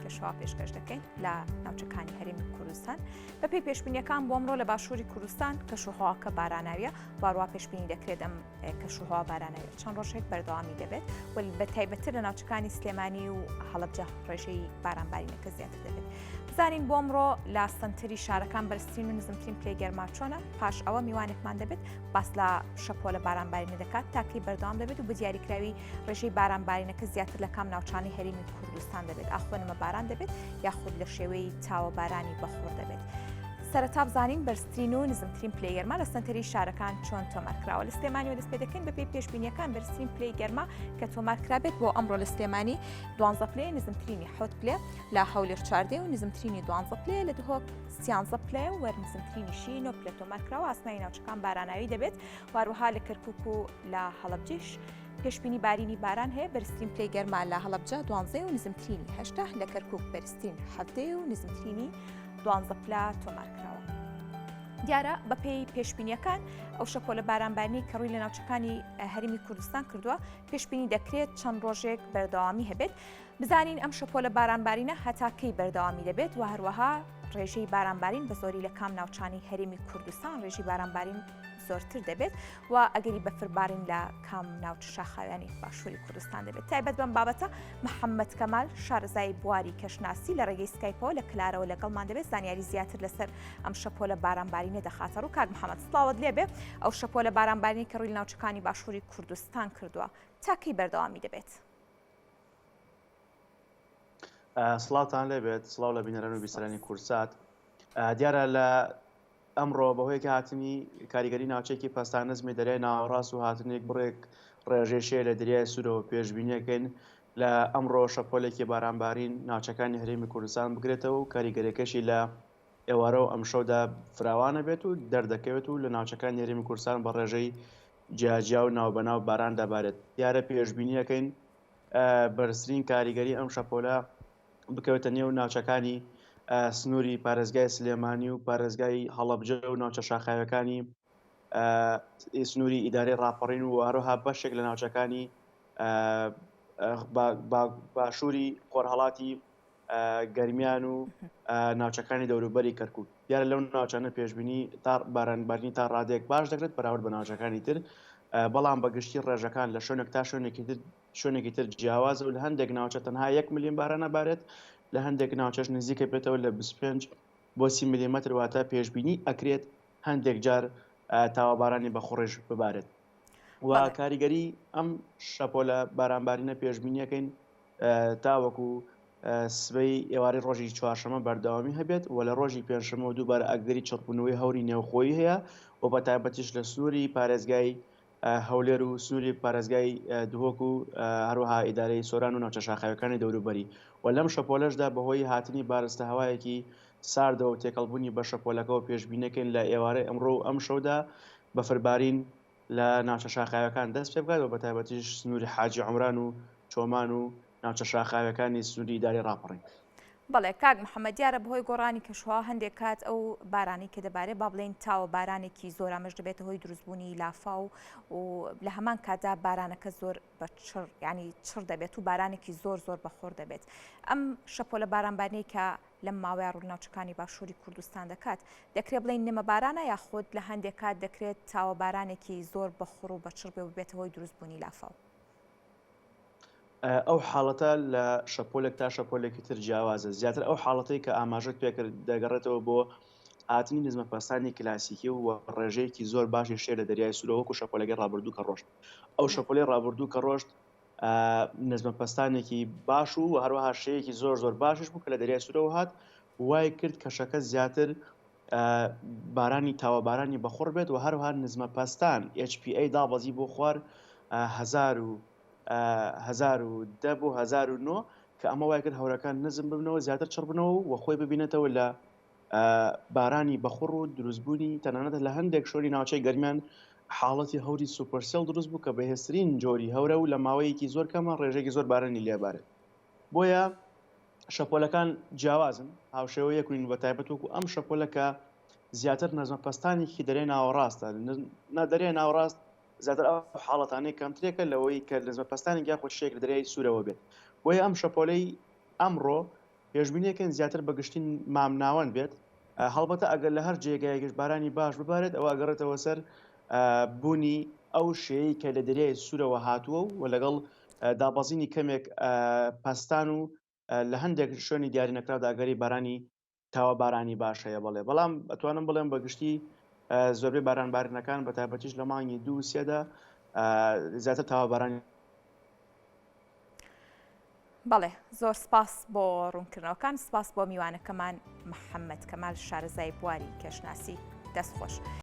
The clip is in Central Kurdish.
کەشوهەوا پێشکەش دەکەین لە ناوچەکانی هەرێمی کوردستان. بەپێی پێشبینیەکان بۆ ئەمڕۆ لە باشووری کوردستان کەشوهەواکە باراناویە واڕوا پێشبینی دەکرێت ئەم کەشوهەوا باراناویە چەند ڕۆژێک بەردەوامی دەبێت و بە تایبەتتر لە ناوچەکانی سلێمانی و هەڵەبجە ڕێژەی بارانبارینەکە زیاتر دەبێت. بزانین بۆ ئەمڕۆ لە سەنتەری شارەکان بەرزترین و نزمترین پلەی گەرما چۆنە پاش ئەوە میوانێکمان دەبێت باس لە شەپۆلە بارانبارینە دەکات تاکی بەردەوام دەبێت و بەدیاریکراوی ڕێژەی بارانبارینەکە زیاتر لە کام ناوچانی هەرێمی کوردستان دەبێت ئاخۆ نمە باران دەبێت یاخود لە شێوەی تاوە بارانی بەخۆر دەبێت. سەرەتا بزانین بەرزترین و نزمترین پلەی گەرما لە سەنتەری شارەکان چۆن تۆمار کراوە لە سلێمانیەوە دەست پێ دەکەین بەپێی پێشبینیەکان بەرزترین پلەی گەرما کە تۆمار کرابێت بۆ ئەمڕۆ لە سلێمانی دوانزە پلەیە نزمترینی حەوت پلە لە هەولێر چواردەیە و نزمترینی دوانزە پلەیە لە دهۆک سیانزە پلەیە و نزمترینیشی نۆ پلە تۆمار کراوە ئاسمانی ناوچەکان باراناوی دەبێت واروەها لە کەرکک و لە هەڵەبجەیش پێشبینی بارینی باران هەیە بەرزترین پلەی گەرما لە هەڵەبجە دوانزەیە و نزمترینی هەشتا لە کەرکک بەرزترین حەڤدەیە و نزمترینی دوانزە پلە تۆمار کراوە. دیارە بەپێی پێشبینیەکان ئەو شەپۆلە بارانبارینەی کە ڕووی لە ناوچەکانی هەرێمی کوردستان کردووە پێشبینی دەکرێت چەند ڕۆژێک بەردەوامی هەبێت بزانین ئەم شەپۆلە بارانبارینە هەتا کەی بەردەوامی دەبێت و هەروەها ڕێژەی بارانبارین بە زۆری لە کام ناوچانی هەرێمی کوردستان ڕێژی بارانبارین زۆرتر دەبێت و ئەگەری بەفربارین لە کام ناوچە شاخاویانی باشووری کوردستان دەبێت تایبەت بەم بابەتە محەممەد کەمال شارەزای بواری کەشناسی لە ڕێگەی سکایپەوە لە کلارەوە لەگەڵمان دەبێت زانیاری زیاتر لەسەر ئەم شەپۆلە بارانبارینە دەخاتە ڕوو کاک محەممەد سڵاوت لێبێ ئەو شەپۆلە بارانبارینی کە ڕووی لە ناوچەکانی باشووری کوردستان کردووە تا کەی بەردەوامی دەبێت؟ سڵاوتان لێبێت سڵاو لە بینەران و بیسەرانی کوردسات دیارە لە ئەمڕۆ بەهۆی هاتنی کاریگەری ناوچێکی پەستان نزمی دەریای ناوەڕاست و هاتنێک بڕێک ڕێژەی شێ لە دەریای سوورەوە پێشبینیەکەین لە ئەمڕۆ شەپۆلێکی بارانبارین ناوچەکانی هەرێمی کوردستان بگرێتەوە و کاریگەرەکەشی لە ئێوارە و ئەمشەودا فراوانە بێت و دەردەکەوێت و لە ناوچەکانی هەرێمی کوردستان بە ڕێژەی جیاجیا و ناوبەناو باران دەبارێت. دیارە پێشبینیەکەین بەرزترین کاریگەری ئەم شەپۆلە بکەوێتە نێو ناوچەکانی سنووری پارێزگای سلێمانی و پارێزگای هەڵەبجە و ناوچە شاخاویەکانی سنووری ئیدارەی ڕاپەڕین و هەروەها بەشێک لە ناوچەکانی باشووری خۆرهەڵاتی گەرمیان و ناوچەکانی دەوروبەری کەرکوک. دیارە لەو ناوچانە پێشبینی تا بارانبارینی تا ڕادەیەک باش دەکرێت بەراورد بە ناوچەکانی تر، بەڵام بە گشتی ڕێژەکان لە شوێنێک تا شوێنێکی تر شوێنێکی تر جیاوازە و لە هەندێک ناوچە تەنها یەک ملیم باران ئەبارێت، لە هەندێک ناوچەش نزیکە بێتەوە لە 25 بۆ 30 ملیمەتر واتە پێشبینی ئەکرێت هەندێک جار تاوەبارانی بەخوڕیش ببارێت و کاریگەری ئەم شەپۆلە بارانبارینە پێشبینیەکەین تاوەکو سبەی ئێوارەی ڕۆژی چوارشەمە بەردەوامی هەبێت و لە ڕۆژی پێنجشەمەوە دووبارە ئەگەری چڕبوونەوەی هەوری نێوخۆیی هەیە و بە تایبەتیش لە سنووری پارێزگای هەولێر و سنووری پارێزگای دهۆک و هەروەها ئیدارەی سۆران و ناوچە شاخاویەکانی دەوروبەری و لەم شەپۆلەشدا بەهۆی هاتنی بارستە هەوایەکی ساردەوە و تێکەڵبوونی بە شەپۆلەکەوە پێشبینەکەین لە ئێوارەی ئەمڕۆ و ئەمشەودا بەفربارین لە ناوچە شاخاویەکان دەست پێ بکات و بەتایبەتیش سنووری حاجی عومران و چۆمان و ناوچە شاخاویەکانی سنووری ئیدارەی ڕاپەڕین. بەڵێ کاک محەمەد دیارە بەهۆی گۆڕانی کەشوهەوا هەندێک کات ئەو بارانەی کە دەبارێ با بڵێین تاوە بارانێکی زۆر ئەمەش دەبێتە هۆی دروستبوونی لافاو و لە هەمان کاتدا بارانەکە زۆر بە چڕ ینی چڕ دەبێت و بارانێکی زۆر زۆر بەخۆر دەبێت ئەم شەپۆلە بارانبارینەی کە لەم ماوەیە ڕوو ناوچەکانی باشووری کوردستان دەکات دەکرێت بڵێین نمە بارانە یاخود لە هەندێک کات دەکرێت تاوە بارانێکی زۆر بەخوڕ و بەچڕ بێ و ببێتە هۆی دروستبوونی لافاو. ئەو حاڵەتە لە شەپۆلێک تا شەپۆلێکی تر جیاوازە زیاتر ئەو حاڵەتەی کە ئاماژەت پێکرد دەگەڕێتەوە بۆ هاتنی نزمە پەستانی کلاسیکی و ڕێژەیەکی زۆر باشی شێ لە دەریای سوورە وەکو شەپۆلەکەی ڕابردوو کە ڕۆشت ئەو شەپۆلی ڕابردوو کە ڕۆشت نزمە پەستانێکی باش و هەروەها شەیەکی زۆر زۆر باشش بوو کە لە دەریای سوورەوە هات وای کرد کەشەکە زیاتر بارانی تاوە بارانی بەخوڕ بێت و هەروەها نزمە پەستان HPA دابەزی بۆ خوار 1010 بۆ 1009 کە ئەمە وای کرد هەورەکان نزم ببنەوە زیاتر چڕ بنەوە و خۆی ببینێتەوە لە بارانی بەخوڕ و دروستبوونی تەنانەت لە هەندێک شوێنی ناوچەی گەرمیان حاڵەتی هەوری supercell دروست بوو کە بەهێزترین جۆری هەورە و لە ماوەیەکی زۆر کەمە ڕێژەیەکی زۆر بارانی لێبارێت بۆیە شەپۆلەکان جیاوازن هاوشێوە یەک نین بە تایبەت وەکو ئەم شەپۆلە کە زیاتر نەزمە پەستانێکی دەرێ ناوەڕاستە نا دەرێ ناوەڕاست زیاتر ئەو حاڵەتانەی کەمترێکە لەوەی کە نزمە پەستانێک یاخود شێک لە دەریای سوورەوە بێت بۆیە ئەم شەپۆلەی ئەمڕۆ. پێشبینیەکەین زیاتر بە گشتی مامناوەند بێت، هەڵبەتە ئەگەر لە هەر جێگایەکیش بارانی باش ببارێت ئەوە ئەگەڕێتەوە سەر بوونی ئەو شێی کە لە دەریای سوورەوە هاتووە و لەگەڵ دابەزینی کەمێک پەستان و لە هەندێک شوێنی دیاری نەکراودا ئەگەری بارانی تاوە بارانی باش هەیە بەڵێ بەڵام ئەتوانم بڵێم بە گشتی زۆربەی باران بارینەکان بە تایبەتیش لە مانگی دوو سێدا زیاتر تاوە بارانی بەڵێ زۆر سپاس بۆ ڕوونکردنەوەکان سپاس بۆ میوانەکەمان محەممەد کەمال شارەزای بواری کەشناسی دەست خۆش.